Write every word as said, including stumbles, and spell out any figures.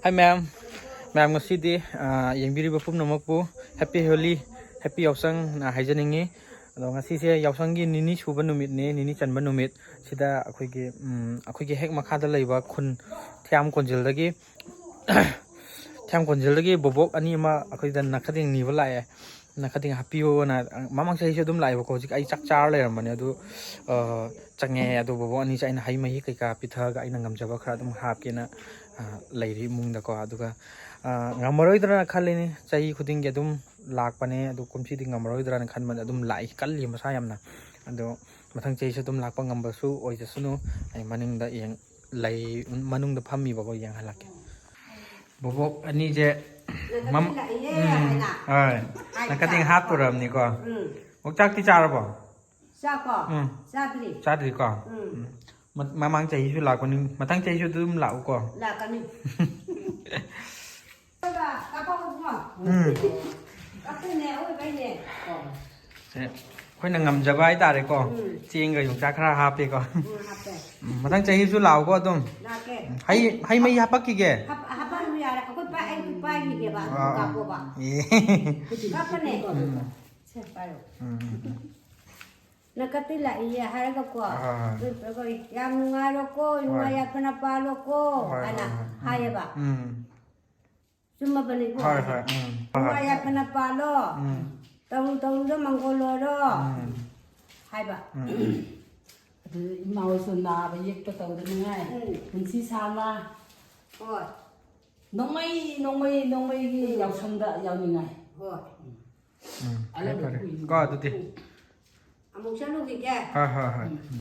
Hi ꯃꯌꯥꯝ, ꯃꯌꯥꯝ ꯉꯁꯤꯗꯤ, ꯑ, ꯌꯦꯡꯕꯤꯔꯤꯕ ꯄꯨꯝꯅꯃꯛꯄꯨ Happy Holi, Happy ꯌꯥꯎꯁꯪꯅ ꯍꯥꯏꯖꯅꯤꯡꯉꯤ꯫ ꯑꯗꯣ ꯉꯁꯤꯁꯦ ꯌꯥꯎꯁꯪꯒꯤ ꯅꯤꯅꯤ ꯁꯨꯕ ꯅꯨꯃꯤꯠꯅꯦ, ꯅꯤꯅꯤ ꯆꯟꯕ ꯅꯨꯃꯤꯠ꯫ ꯁꯤꯗ ꯑꯩꯈꯣꯏꯒꯤ, ꯎꯝ, ꯑꯩꯈꯣꯏꯒꯤ ꯍꯦꯛ ꯃꯈꯥꯗ ꯂꯩꯕ ꯈꯨꯟ ꯊꯤꯌꯥꯝ ꯀꯣꯟꯖꯤꯜꯗꯒꯤ, ꯊꯤꯌꯥꯝ ꯀꯣꯟꯖꯤꯜꯗꯒꯤ ꯕꯣꯕꯣꯛ ꯑꯅꯤ ꯑꯃ ꯑꯩꯈꯣꯏꯗ ꯅꯈꯗꯦꯡ ꯅꯤꯕ ꯂꯥꯛꯑꯦ꯫ ꯅꯈꯗꯦꯡ ꯍꯥꯞꯄꯤꯌꯣꯅ ꯃꯃꯥꯡ ꯆꯍꯤꯁꯨ ꯑꯗꯨꯝ ꯂꯥꯛꯑꯦꯕꯀꯣ꯫ ꯍꯧꯖꯤꯛ ꯑꯩ ꯆꯥꯛ ꯆꯥꯔ ꯂꯩꯔꯝꯕꯅꯦ ꯑꯗꯨ, ꯑ, ꯆꯪꯉꯦ꯫ ꯑꯗꯣ ꯕꯣꯕꯣꯛ ꯑꯅꯤꯁꯦ ꯑꯩꯅ ꯍꯩ ꯃꯍꯤ ꯀꯩꯀꯥ ꯄꯤꯊꯛꯑꯒ ꯑꯩꯅ ꯉꯝꯖꯕ ꯈꯔ ꯑꯗꯨꯝ ꯍꯥꯞꯀꯦꯅ, ꯑ, ꯂꯩꯔꯤ ꯏꯃꯨꯡꯗꯀꯣ꯫ ꯑꯗꯨꯒ, ꯑ, ꯉꯝꯃꯔꯣꯏꯗ꯭ꯔꯅ ꯈꯜꯂꯤꯅꯤ, ꯆꯍꯤ ꯈꯨꯗꯤꯡꯒꯤ ꯑꯗꯨꯝ ꯂꯥꯛꯄꯅꯦ꯫ ꯑꯗꯣ ꯀꯨꯝꯁꯤꯗꯤ ꯉꯝꯃꯔꯣꯏꯗ꯭ꯔꯅ ꯈꯟꯕꯅꯦ꯫ ꯑꯗꯨꯝ ꯂꯥꯛꯏ, ꯀꯜꯂꯤ ꯃꯁꯥ ꯌꯥꯝꯅ꯫ ꯑꯗꯣ ꯃꯊꯪ ꯆꯍꯤꯁꯨ ꯑꯗꯨꯝ ꯂꯥꯛꯄ ꯉꯝꯕꯁꯨ ꯑꯣꯏꯖꯁꯅꯨ꯫ ꯑꯩ ꯃꯅꯤꯡꯗ ꯌꯦꯡ-, ꯂꯩ, ꯃꯅꯨꯡꯗ ꯐꯝꯃꯤꯕꯀꯣ, ꯌꯦꯡꯍꯜꯂꯛꯀꯦ꯫ ꯕꯣꯕꯣꯛ ꯑꯅꯤꯁꯦ ꯅꯪ ꯃꯝ-, ꯀꯇꯤꯡ ꯂꯥꯛꯏꯌꯦ ꯎꯝ, ꯍꯥꯏꯅ꯫ ꯍꯣꯏ꯫ ꯍꯥꯏ ꯅꯪ ꯀꯇꯤꯡ ꯆꯥ-, ꯍꯥꯞꯄꯨꯔꯕꯅꯤꯀꯣ? ꯎꯝ꯫ ꯑꯣ, ꯆꯥꯛꯇꯤ ꯆꯥꯔꯕꯣ? ꯆꯥꯀꯣ? ꯎꯝ꯫ ꯆꯥꯗ꯭ꯔꯤ꯫ ꯆꯥꯗ꯭ꯔꯤꯀꯣ? ꯎꯝ꯫ ꯎꯝ꯫ ꯃ-, ꯃꯃꯥꯡ ꯆꯍꯤꯁꯨ ꯂꯥꯛꯄꯅꯤ, ꯃꯊꯪ ꯆꯍꯤꯁꯨ ꯑꯗꯨꯝ ꯂꯥꯛꯎꯀꯣ꯫ ꯂꯥꯛꯀꯅꯤ꯫ ꯀꯥꯄꯛꯑꯣ ꯏꯕꯨꯡꯉꯣ꯫ ꯎꯝ꯫ ꯀꯥꯞꯇꯣꯏꯅꯦ, ꯑꯋꯣꯏꯕꯩꯅꯦ꯫ ꯁꯦ, ꯑꯩꯈꯣꯏꯅ ꯉꯝꯖꯕ ꯍꯥꯏꯇꯥꯔꯦꯀꯣ꯫ ꯎꯝ꯫ ꯆꯦꯡꯒ ꯌꯣꯡꯆꯥꯛ ꯈꯔ ꯍꯥꯞꯄꯦꯀꯣ꯫ ꯎꯝ, ꯍꯥꯞꯄꯦ꯫ ꯎꯝ, ꯃꯊꯪ ꯆꯍꯤꯁꯨ ꯂꯥꯛꯎꯀꯣ ꯑꯗꯨꯝ꯫ ꯂꯥꯛꯀꯦ꯫ ꯍꯩ, ꯍꯩ ꯃꯍꯤ ꯍꯥꯞꯄꯛꯈꯤꯒꯦ꯫ ꯍꯥꯞ-, ꯍꯥꯞꯄꯛꯑꯅꯨ ꯌꯥꯔꯦ꯫ ꯑꯩꯈꯣꯏ ꯄꯥꯏ-, ꯑꯩꯁꯨ ꯄꯥꯏꯈꯤꯒꯦꯕ꯫ ꯑꯗꯨꯝ ꯑꯥ, ꯑꯥ꯫ ꯀꯥꯞꯄꯣꯕ꯫ ꯑꯦ꯫ ꯀꯥꯞꯄꯅꯦ꯫ ꯎꯝ꯫ ꯁꯦ, ꯄꯥꯏꯔꯣ꯫ ꯎꯝ꯫ ꯅꯀꯠꯇꯤ ꯂꯥꯛꯏꯌꯦ ꯍꯥꯏꯔꯒꯀꯣ꯫ ꯍꯣꯏ, ꯍꯣꯏ꯫ ꯑꯗꯨ ꯇꯧꯔꯒ, "ꯌꯥꯝ ꯅꯨꯡꯉꯥꯏꯔꯣꯀꯣ, ꯍꯣꯏ꯫ ꯅꯨꯡꯉꯥꯏ ꯌꯥꯏꯐꯅ ꯄꯥꯜꯂꯣꯀꯣ" ꯍꯣꯏ, ꯍꯥꯏꯅ ꯍꯣꯏ, ꯍꯣꯏ꯫ ꯎꯝ꯫ ꯍꯥꯏꯌꯦꯕ꯫ ꯎꯝ꯫ ꯆꯨꯝꯃꯕꯅꯤꯀꯣ? ꯍꯣꯏ, ꯍꯣꯏ, ꯎꯝ꯫ ꯍꯣꯏ, ꯍꯣꯏ꯫ ꯅꯨꯡꯉꯥꯏ ꯌꯥꯏꯐꯅ ꯄꯥꯜꯂꯣ꯫ ꯎꯝ꯫ ꯇꯧꯔꯨ ꯇꯧꯔꯨꯗ ꯃꯪꯒꯣꯜ ꯑꯣꯏꯔꯣ꯫ ꯎꯝ꯫ ꯍꯥꯏꯕ꯫ ꯎꯝ꯫ ꯑꯗꯨ ꯏꯃꯥ ꯍꯣꯏꯁꯨ ꯅꯥꯕ ꯌꯦꯛꯄ ꯇꯧꯗꯅꯤꯡꯉꯥꯏ꯫ ꯎꯝ꯫ ꯄꯨꯟꯁꯤ ꯁꯥꯡꯅ꯫ ꯍꯣꯏ꯫ ꯅꯣꯡꯃꯩ, ꯅꯣꯡꯃꯩ, ꯅꯣꯡꯃꯩꯒꯤ ꯎꯝ꯫ ꯌꯥꯎꯁꯪꯗ ꯌꯥꯎꯅꯤꯡꯉꯥꯏ꯫ ꯍꯣꯏ꯫ ꯎꯝ꯫ ꯎꯝ, ꯐꯔꯦ, ꯑꯂꯛꯄ ꯐꯔꯦ꯫ ꯀꯨꯏꯅ꯫ ꯀꯣ, ꯑꯗꯨꯗꯤ꯫ ꯎꯝ꯫ ꯑꯃꯨꯛ ꯆꯠꯂꯨꯈꯤꯒꯦ꯫ ꯍꯣꯏ, ꯍꯣꯏ, ꯍꯣꯏ꯫ ꯎꯝ꯫